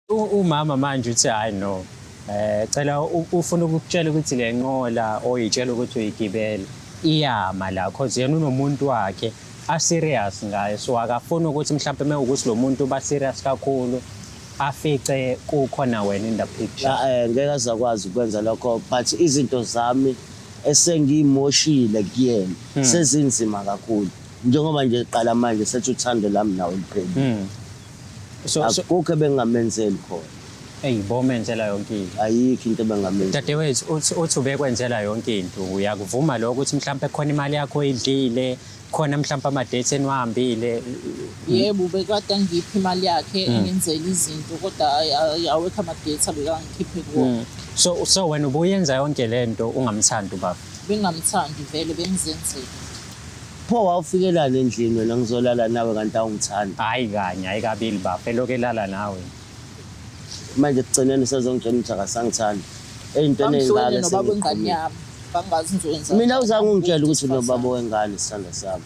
Umama manje uthi hayi no. Cela ufuna ukukutshela ukuthi le nqola oyitshela ukuthi uyigibele iyama la cause yena unomuntu wakhe a-serious ngaye, so akafuni ukuthi mhlawumpe uma ukuthi lo muntu uba serious kakhulu afice kukhona wena in the picture. Ngeke azakwazi ukwenza lokho, but izinto zami esengiyimoshile kuyena sezinzima kakhulu, njengoba nje qala manje sethi uthando lami nawe liphelile. So Akukho ebengingamenzeli khona. Eyi, bomenzela yonke into. Ayikho into ebengamenzeli. Dadewethu, uthi ubekwenzela yonke into, uyakuvuma lokho ukuthi mhlawumpe khona imali yakho oyidlile, khona mhlawumpe ama-dates eniwahambile? Yebo, ubekade angipha imali yakhe, engenzela izinto, kodwa awekho ama-dates abekangikhiphe kuwona. So wena ubuyenza yonke le nto ungamthandi ubaba? Bengingamthandi vele, bengizenzela. Pho wawufikelani endlini wena ngizolala nawe kanti awungithandi? Hhayi kanye, hhayi kabili bafo, elokhu elala nawe. Manje ekugcineni usezongitshela ukuthi akasangithandi. Ey'ntweni Bangihlukene ey'ngaka nobaba wengane esengiqhumile. yami, bangazi ngizoyenza Mina kanjani, awuzange ungitshele angibuki ukuthi unobaba wesifazane. wengane, sithandwa sami.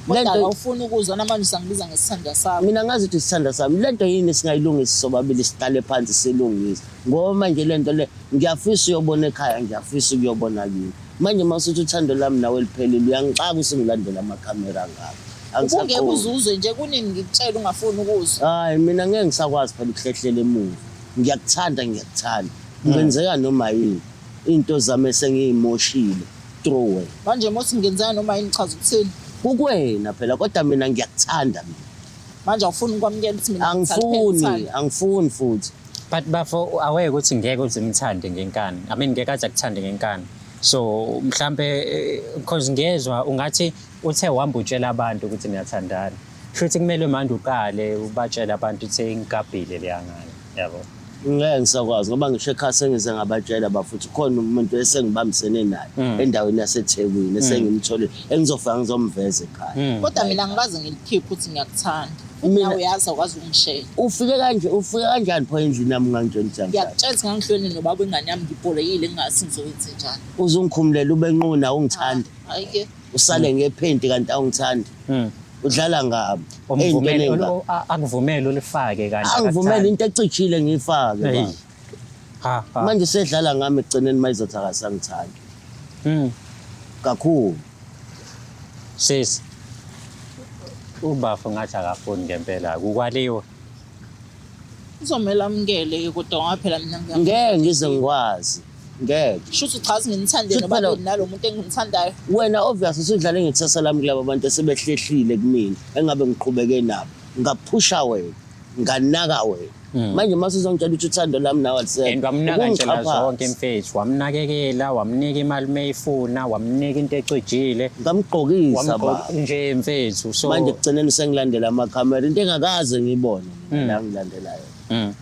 Kodwa Lento awufuni ukuzwa namanje usangibiza ngesithandwa sakho. Mina ngazi ukuthi isithandwa sami, lento yini singayilungisa sobabili, siqale phansi silungise. Ngoba manje lento le ngiyafisa uyobona ekhaya, ngiyafisa ukuyobona kini. Manje uma usuthi uthando lami nawe liphelile, uyangixaka usungilandela amakhamera angaka. Ubungeke Angisaqondi. uzuzwe nje kunini ngikutshela ungafuni ukuzwa. Hayi mina ngeke ngisakwazi phela ukuhlehlela emuva. Ngiyakuthanda, ngiyakuthanda. Kungenzeka noma yini. Into zami esengiyimoshile through wena. Manje uma uthi ngenzeka noma yini chaza ukuthini? Kukwena phela, kodwa mina ngiyakuthanda mina. Manje awufuni ukwamukela ukuthi mina ngikuthanda, Angifuni, ngikuthanda. angifuni futhi. But bafo, aware ukuthi ngeke uze umthande ngenkani. I mean ngeke aze akuthande ngenkani. So mhlambe because ngezwa ungathi uthe wahamba utshela abantu ukuthi niyathandana. Shuthi kumele manje uqale ubatshele abantu ukuthi ngigabhile leya ngane, yabo. Ngeke ngisakwazi ngoba ngisho ekhaya sengize ngabatshela bafuthi khona umuntu esengibambisene naye endaweni yaseThekwini esengimtholile engizofika ngizomveza ekhaya. Kodwa mina angikaze ngilikhiphe ukuthi ngiyakuthanda. Futhi Mina nawe uyazi awukwazi ukungishela. Ufike kanje, ufike kanjani pho endlini yami ungangitshela ukuthi angithandi? Ngiyakutshela ukuthi ngangihlweni nobaba wengane yami, ngibholekile ngingazi ngizoyenze njani. Uze ungikhumulele ube nqunu awungithandi. Hayi ke. Usale ngephenti kanti awungithandi. Udlala ngami. Umvumele, Ey'ntweni ey'ngaka. akuvumele ulifake kanti Angivumele akakuthandi. into ecijile ngiyifake Hey. baba. Ha, ha. Manje sedlala ngami ekugcineni mayizothi akasangithandi. Kakhulu. Sis. Ubafo ngathi akafuni ngempela kukwaliwe. Kuzomele amukele ke kodwa ngoba phela mina ngiyamthanda. Ngeke ngize ngikwazi. Ngeke. Shuthi uchaza ngimthande Shuthi noma phela nalo muntu engimthandayo. Wena obvious usudlale ngekusasa lami kulabo bantu esebehlehlile kumina engabe ngiqhubeke nabo. Ngaphusha wena, nganaka wena. Manje uma usuzongitshela ukuthi uthando lami nawe alisekho. And wamnaka ndlela ukungixhaphaza. zonke mfethu, wamnakekela, wamnika imali meyifuna, wamnika into ecijile. Ngamgqokisa baba. Nje mfethu. So manje ekugcineni sengilandela amakhamera into engakaze ngiyibone mina la ngilandela yona.